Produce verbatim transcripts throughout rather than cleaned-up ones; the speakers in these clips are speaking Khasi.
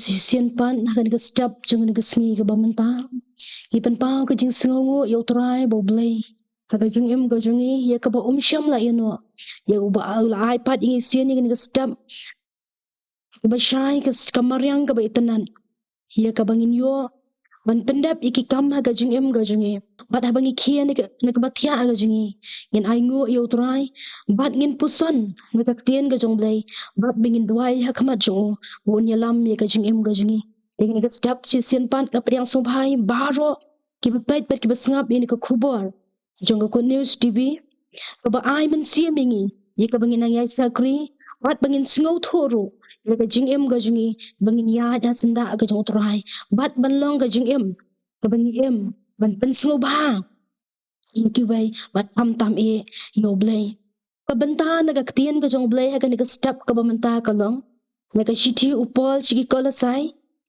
Shisien pat ha kane ka step jong kane ka sngi kaba mynta, ngi pynpaw ka jingsngewnguh ïa U Trai ba U Blei ha ka jingim ka jong ngi, ïa kaba um shym la ïehnoh, ïa uba u la ai pat ïa ngi shisien ïa kane ka step kaba shai, ka s-, ka mariang kaba itynnad, ïa kaba ngin ïoh ban pyndep ïa ki kam ha ka jingim ka jong ngi. Bad haba ngi khie na ka, na kaba thiah ka jong ngi, ngin ainguh ïa U Trai, bad ngin puson na ka ktien ka jong U Blei, bad ba ngin duwai ha khmat jong u, ba un ïalam ïa ka jingim ka jong ngi. Ïa kane ka step shisien pat nga pdiang sngewbha ïa baroh kiba peit bad kiba sngap ïa kane ka khubor jong ka Good News T V, kaba ai mynsiem ïa ngi, ïa kaba ngin nang ïaid shakri, bad ba ngin sngewthuh ruh ïa ka jingim ka jong ngi, ba ngin ïaid ha syndah ka jong U Trai, bad ban long ka jingim kaba ngi im ban pynsngewbha ïa kiwei, bad khamtam eh ïa U Blei. Ka bynta na ka ktien ka jong U Blei ha kane ka step kaba mynta ka long na ka shithi u Paul sha ki Kolosai,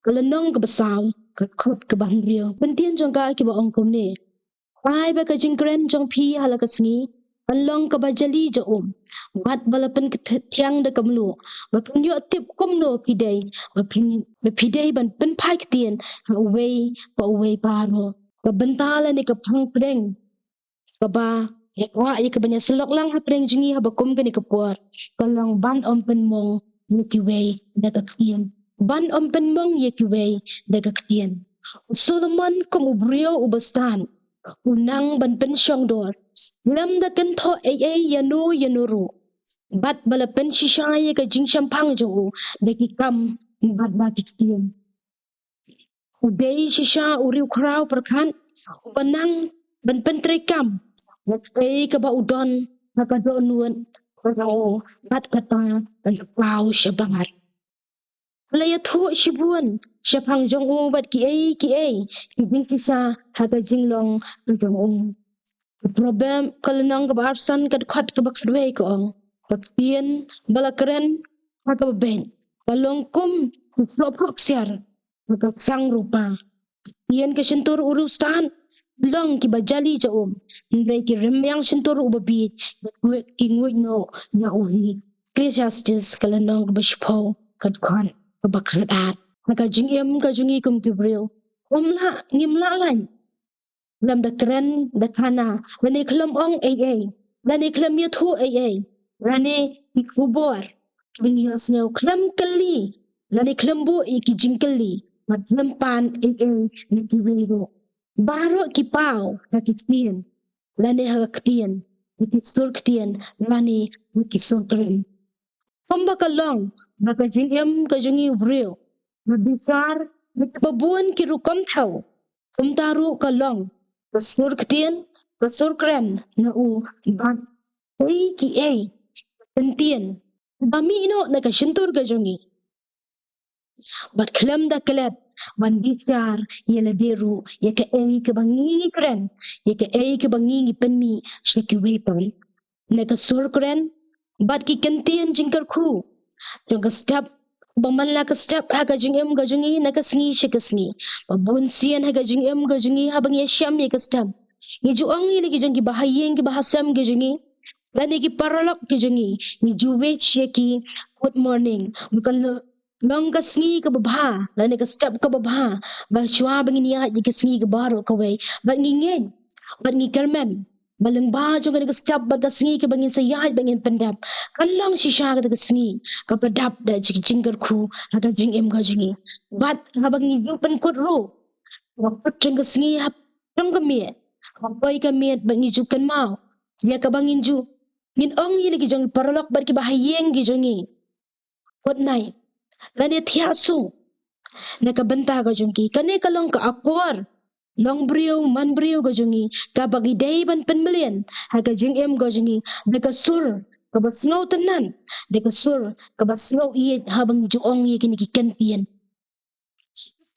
ka lynnong kaba saw, ka dkhot kaba hynriew. Kyntien jong ka kiba ong kumne: Ai ba ka jingkren jong phi ha la ka sngi kan long kaba jali ja um, bad ba la pynkyntiang da ka mluh, ba phin ïoh tip kumno phi dei, ba phin, ba phi dei ban pynphai ktien ha uwei pa uwei baroh. Ka bynta lane ka phang pdeng kaba ïa kwah ïa kaban ïasyllok lang ha pdeng jong ngi haba kum kane ka por ka long ban ym pynmong ïa kiwei da ka ktien. Ban ym pynmong ïa kiwei da ka ktien. U Solomon kum u briew uba stad u nang ban pynshongdor, khlem da kynthoh ei ei ïano ïano ruh, bad ba la pynshisha ïa ka jingshemphang jong u da ki kam bad ba ki ktien. U dei shisha u riewkhraw pyrkhat uba nang ban pyntreikam ïa kaei kaba u don ha ka dohnud ka jong u, bad kata kan sa paw shabar. La ïathuh shibun shaphang jong u bad kiei kiei ki jingshisha ha ka jinglong ka jong u. Ka Proverb ka lynnong kaba arphew san, ka dkhot kaba khatwei ka ong: Ka ktien ba la kren ha kaba beit ka long kum ki sohphoh ksiar ha ka sang rupa. Ka ktien ka shyntur u riewstad ki long kiba jali ja um, hynrei ki rymmiang shyntur uba bieit ki nguid noh ïa u hi. Ecclesiastes ka lynnong kaba shiphew, ka dkhot kaba khatar. Ha ka jingim ka jong ngi kum ki briew, ym lah, ngim lah lait khlem da kren da khana, lane khlem ong ei ei, lane khlem ïathuh ei ei, lane ki khubor kiba ngi ïohsngew, khlem kylli lane khlem buh ïa ki jingkylli, bad khlem pan ei ei na kiwei ruh. Baroh ki paw ha ki ktien, lane ha ka ktien, ha ki sur ktien, lane ha ki sur kren. Kumba ka long ba ka jingim ka jong ngi u briew ka bishar ïa kiba bun ki rukom thaw, kumta ruh ka long ka sur ktien, ka sur kren na u, bad ei kiei ka kyntien ba mih noh na ka shyntur ka jong ngi. Bad khlem da klet ban bishar ïa lade ruh, ïa kaei kaba ngi kren, ïa kaei kaba ngi ngi pynmih sha kiwei pat. Na ka sur kren bad ki kyntien jingkyrkhu jong ka step, ba man la ka step ha ka jingim ka jong ngi, na ka sngi sha ka sngi, ba bun sien ha ka jingim ka jong ngi, haba ngi ïashem ïa ka step, ngi ju ong ïa la ki jong ki bahaïing ki bahasem ki jong ngi, lane ki paralok ki jong ngi, ngi ju wish ïa ki good morning. Ba kan long ka sngi kaba bha, lane ka step kaba bha, ba shuwa ba ngin ïaid ïa ka sngi kaba baroh kawei, bad ngi ngeit bad ngi kyrmen ba lyngba jong kane ka step bad ka sngi kaba ngin sa ïaid ba ngin pyndep, kan long shisha kata ka sngi kaba dap da jing, jingkyrkhu ha ka jingim ka jong ngi. Bad haba ngi ju pynkut ruh, ba kut jong ka sngi hap jong ka miet, hap poi ka miet, bad ngi ju kynmaw ïa kaba ngin ju, ngin ong ïa la ki jong ki paralok bad ki bahaïing ki jong ngi, good night, lane thiah suk na ka bynta ka jong ki. Kane ka long ka akor long briew man briew ka jong ngi, kaba ngi dei ban pynmlien ha ka jingim ka jong ngi da ka sur kaba sngewtynnad, da ka sur kaba sngewieit, haba ngi ju ong ïa kine ki kyntien.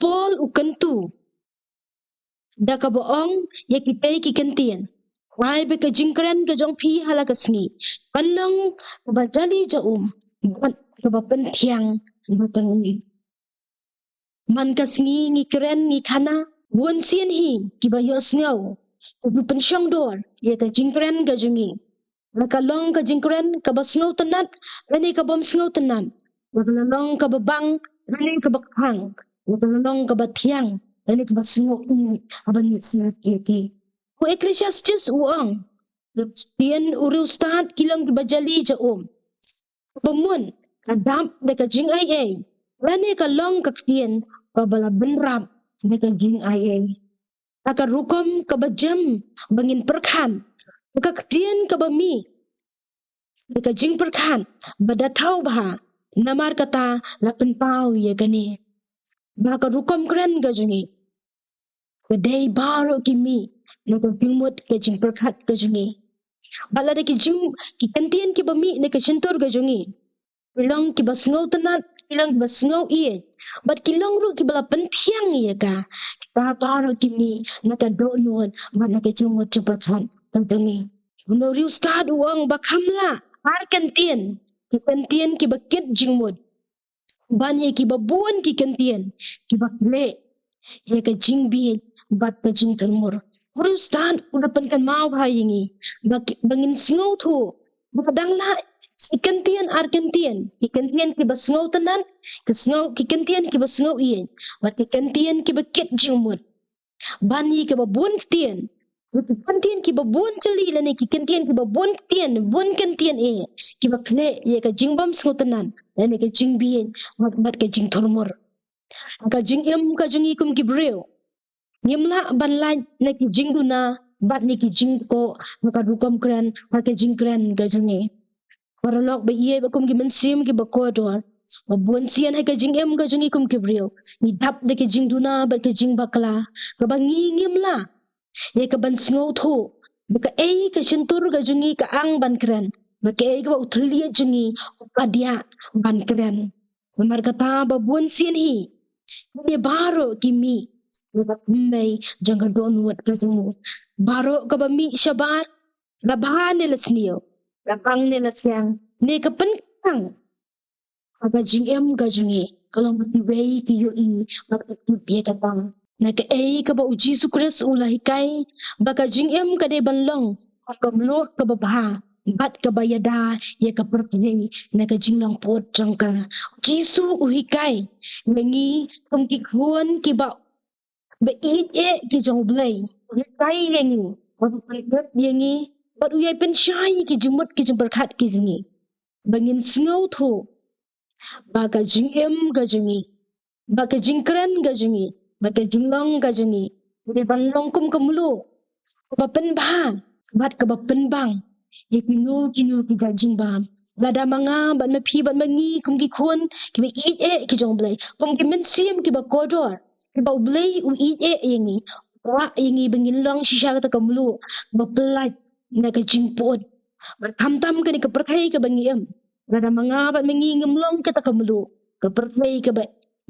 Paul u kyntu da kaba ong ïa kitei ki kyntien: Ai ba ka jingkren ka jong phi ha la ka sngi kan long kaba jali ja um, bad kaba pynthiang ba ka ngi. Man ka sngi ngi kren ngi khana, bun sien hi kiba ïohsngew, kiba pynshongdor ïa ka jingkren ka jong ngi. La ka long ka jingkren kaba sngewtynnad lane kaba ym sngewtynnad, la ka long kaba bang lane kaba khang, ïa ka long kaba thiang, lane kaba sngewthuh, haba ngi sngewthuh ïa ki. U Ecclesiastes u ong, ki ktien u riewstad ki long kiba jali ja um. Kaba mut, ka dap da ka jingaiei, lane ka long ka ktien kaba la bynrap da ka jingaiei. Ha ka rukom kaba jem ba ngin pyrkhat, ha ka ktien kaba mih da ka jingpyrkhat ba da thaw bha, namar kata la pynpaw ïa kane. Ba ka rukom kren ka jong ngi ka dei baroh ki mih na ka jingmut ka jingpyrkhat ka jong ngi. Bad lada ki jing, ki kyntien kiba mih na ka shyntur ka jong ngi ki long kiba sngewtynnat, ki long kiba sngewieit, bad ki long ruh kiba la pynthiang ïa ka, kita baroh ki mih na ka dohnud bad na ka jingmut jingpyrkhat ka jong ngi. Uno u riewstad u ong ba kham lah ar kyntien, ki kyntien kiba kit jingmut, ban ïa kiba bun ki kyntien kiba khleh ïa ka jingbieit bad ka jingthurmur. U riewstad u la pynkynmaw bha ïa ngi ba ki, ba ngin sngewthuh ba ka dang lah ki kyntien ar kyntien, ki kyntien kiba sngewtynnat, ki sngew, ki kyntien kiba sngewieit, bad ki kyntien kiba kit jingmut, ban ïa kiba bun ktien, ki kyntien kiba bun jali lane ki kyntien kiba bun ktien, bun kyntien eh, kiba khleh ïa ka jingbym sngewtynnat lane ka jingbieit bad, bad ka jingthurmur. Ka jingim ka jong ngi kum ki briew, ngim lah ban lait na ki jingduna bad na ki jingkoh ha ka rukom kren, ha ka jingkren ka jong ngi. Paralok ba ïeit, ba kum ki mynsiem kiba kordor, ba bun sien ha ka jingim ka jong ngi kum ki briew ngi dap da ka jingduna bad ka jingbakla, kaba ngi ngim lah ïa ka ban sngewthuh ba kaei ka shyntur ka jong ngi ka ang ban kren, ba kaei kaba u thylliej jong ngi u padiah ban kren. Namar kata ba bun sien hi, kine baroh ki mih na ka kmie jong ka dohnud ka jong ngi. Baroh kaba mih shabar, la bha ne la sniew, la bang ne la siang, ne ka pynkyntang ha ka jingim ka jong ngi, ka long ba kiwei ki ïohi ba ka tip ïa kata. Na kaei kaba u Jisu Khrist u la hikai ba ka jingim ka dei ban long ka mluh kaba bha bad kaba ïada ïa ka pyrthei na ka jinglong pud jong ka. U Jisu u hikai ïa ngi kum ki khun kiba, ba ïeit eh ki jong U Blei. U hikai ïa ngi, u pyndep ïa ngi, bad u ïai pynshai ïa ki jingmut ki jingpyrkhat ki jong ngi, ba ngin sngewthuh ba ka jingim ka jong ngi, ba ka jingkren ka jong ngi, ba ka jinglong ka jong ngi, ka dei ban long kum ka mluh kaba pynbha bad kaba pynbang ïa kino kino ki jait jingbam. Lada ma nga bad ma phi bad ma ngi kum ki khun kiba ïeit eh ki jong U Blei, kum ki mynsiem kiba kordor, kiba U Blei u ïeit eh ïa ngi, u kwah ïa ngi ba ngin long shisha kata ka mluh kaba pyllait na ka jingpud. Bad khamtam kane ka pyrthei kaba ngi im, lada ma nga bad ma ngi ngim long kata ka mluh, ka pyrthei kaba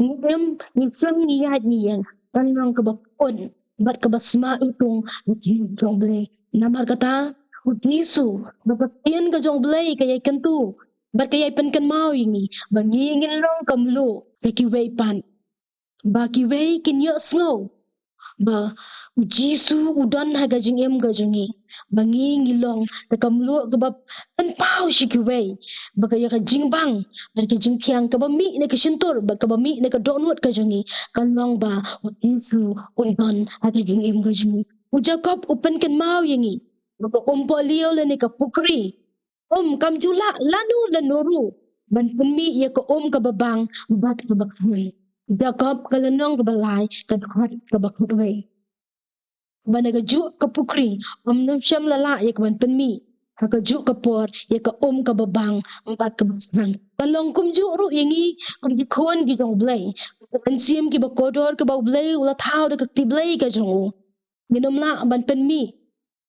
ngi im, ngi shim, ngi ïaid, ngi ïeng, kan long kaba pud bad kaba sma itung ha ka hynmen jong U Blei. Namar kata, u Jisu, ba ka ktien ka jong U Blei ka ïai kyntu bad ka ïai pynkynmaw ïa ngi ba ngi ngin long ka mluh ïa kiwei pat, ba kiwei kin ïohsngew ba u Jisu u don ha ka jingim ka jong ngi, ba ngi ngi long ka mluh kaba pynpaw sha kiwei ba ka ïa ka jingbang bad ka jingthiang kaba mih na ka shyntur bad kaba mih na ka dohnud ka jong ngi, ka long ba u Jisu u don ha ka jingim ka jong ngi. U Jakob u pynkynmaw ïa ngi ba ka umpohliew lane ka pukri, um, kam ju lah lano lano ruh ban pynmih ïa ka um kaba bang bad kaba khang. Jakob ka lynnong kaba lai, ka dkhot kaba khatwei. Ba na kajuh ka pukri ym shym la lah ïa ka ban pynmih ha kajuh ka por ïa ka um kaba bang bad kaba khang. Ka long kumjuh ruh ïa ngi kum ki khun ki jong U Blei, ki mynsiem kiba kordor kiba U Blei u la thaw da ka kti Blei ka jong u. Ngin ym lah ban pynmih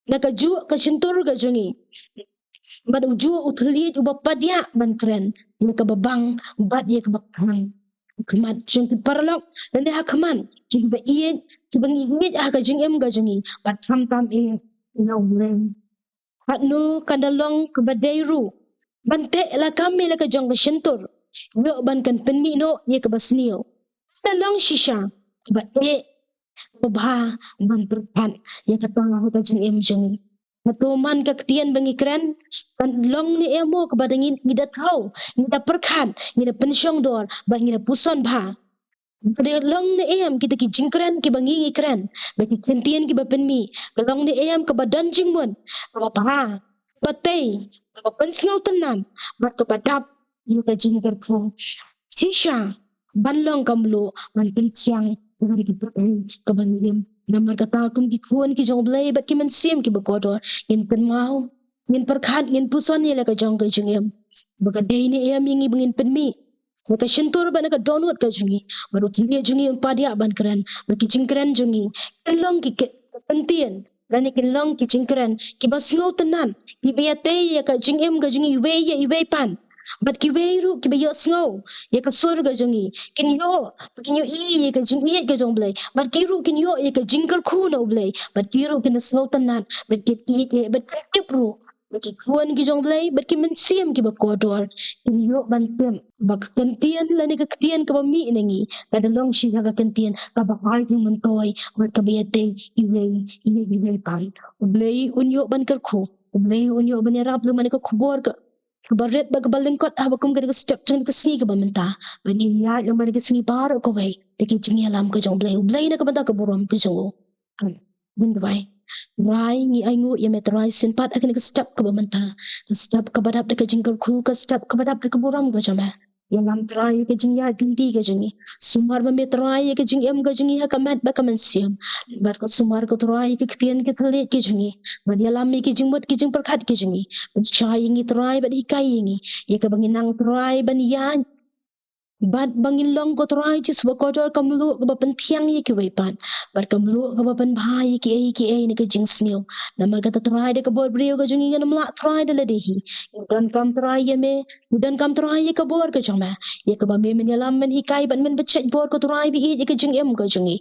na kajuh ka shyntur ka jong ngi bad ujuh u thylliej uba padiah ban kren ïa kaba bang bad ïa kaba khang. Ha khmat jong ki paralok lane ha khmat jong kiba ïeit, kiba ngi ïeit ha ka jingim ka jong ngi, bad khamtam eh ïa U Blei. Katno kan da long kaba dei ruh ban teh lakam ïa la ka jong ka shyntur, ïoh ban kan pynmih noh ïa kaba sniew. Kan da long shisha kaba eh, kaba bha ban pyrkhat ïa kata ha ka jingim jong ngi. Hato man ka ktien ba ngi kren kan long ne em mo kaba da ngi, ngi da thaw, ngi da pyrkhat, ngi da pynshong dor bad ngi da puson bha? Ka da long ne em kita ki jingkren kiba ngi ngi kren, ba ki kyntien kiba pynmih, ka long ne em kaba don jingmut, kaba bha, kaba tei, kaba pynsngewtynnat bad kaba dap ïa ka jingkyrkhu? Shisha ban long ka mluh ban pynchiang ïa ka pyrthei kaba ngi im. Namar kata kum ki khun ki jong U Blei bad ki mynsiem kiba kordor, ngin kynmaw, ngin pyrkhat, ngin puson ïa la ka jong ka jingim, ba ka dei ne em ïa ngi ba ngin pynmih na ka shyntur bad na ka dohnud ka jong ngi, bad U Trai jong ngi un padiah ban kren, bad ki jingkren jong ngi kin long ki, ki kyntien lane kin long ki jingkren kiba sngewtynnat, kiba ïatei ïa ka jingim ka jong ngi iwei ïa iwei pat, bad kiwei ruh kiba ïohsngew ïa ka sur ka jong ngi kin ïoh, ba kin ïohi ïa ka jingïeit ka jong U Blei, bad ki ruh kin ïoh ïa ka jingkyrkhu na U Blei, bad ki ruh kin sngewtynnat, bad kin ïeit, bad kin tip ruh ba ki khun ki jong U Blei bad ki mynsiem kiba kordor kin ïoh ban tip ba ka kyntien lane ka ktien kaba mih na ngi ka da long shi ha ka kyntien kaba ai jingmyntoi bad kaba ïatei iwei ïa iwei pat. U Blei un ïoh ban kyrkhu, U Blei un ïoh ban ïarap lem na ka khubor ka, kaba rit bad kaba lyngkot haba kum kane ka step jong ka sngi kaba mynta, ba ngin ïaid lem na ka sngi baroh kawei da ki jingïalam ka jong U Blei, U Blei na ka bynta ka burom ka jong u. Ngin duwai. Trai, ngi ainguh ïa me Trai shisien pat ha kane ka step kaba mynta, ka step kaba dap da ka jingkyrkhu, ka step kaba dap da ka burom ka jong me. Ïalam Trai ïa ka jingïaid lynti ka jong ngi. Sumar ma me Trai ïa ka jingim ka jong ngi ha ka met bad ka mynsiem. Bad ka sumar ko Trai ïa ka ktien ka thylliej ka jong ngi. Bad ïalam ïa ki jingmut ki jingpyrkhat ka jong ngi. Bad shai ïa ngi Trai bad hikai ïa ngi ïa kaba ngin nang Trai ban ïaid, bad ba ngin long ko Trai Jisu ba kordor ka mluh kaba pynthiang ïa kiwei pat, bad ka mluh kaba pynbha ïa kiei kiei na ka jingsniew. Namar kata Trai da ka bor briew ka jong ngi ngin ym lah Trai da lade hi. Ngi donkam Trai ïa me, ngi donkam Trai ïa ka bor ka jong me, ïa kaba me men ïalam, men hikai bad men pynshait bor ko Trai ba ïeit ïa ka jingim ka jong ngi.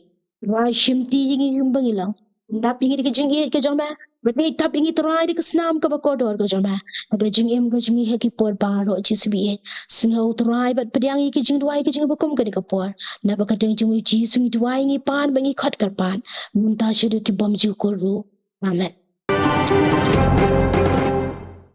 Trai shimti ïa ngi kumba ngi long. Lap ïa ngi da ka jingïeit ka jong me, bad dei tap ïa ngi Trai da ka snam kaba kordor ka jong me ha ka jingim ka jong ngi ha ki por baroh Jisu ba ïeit. Sngew Trai bad pdiang ïa ki jingduwai ka jong ngi ba kum kane ka por. Naba ka kyrteng jong u Jisu ngi duwai, ngi pan bad ngi khot kyrpad, mynta shaduh ki bymjukut ruh. Amen.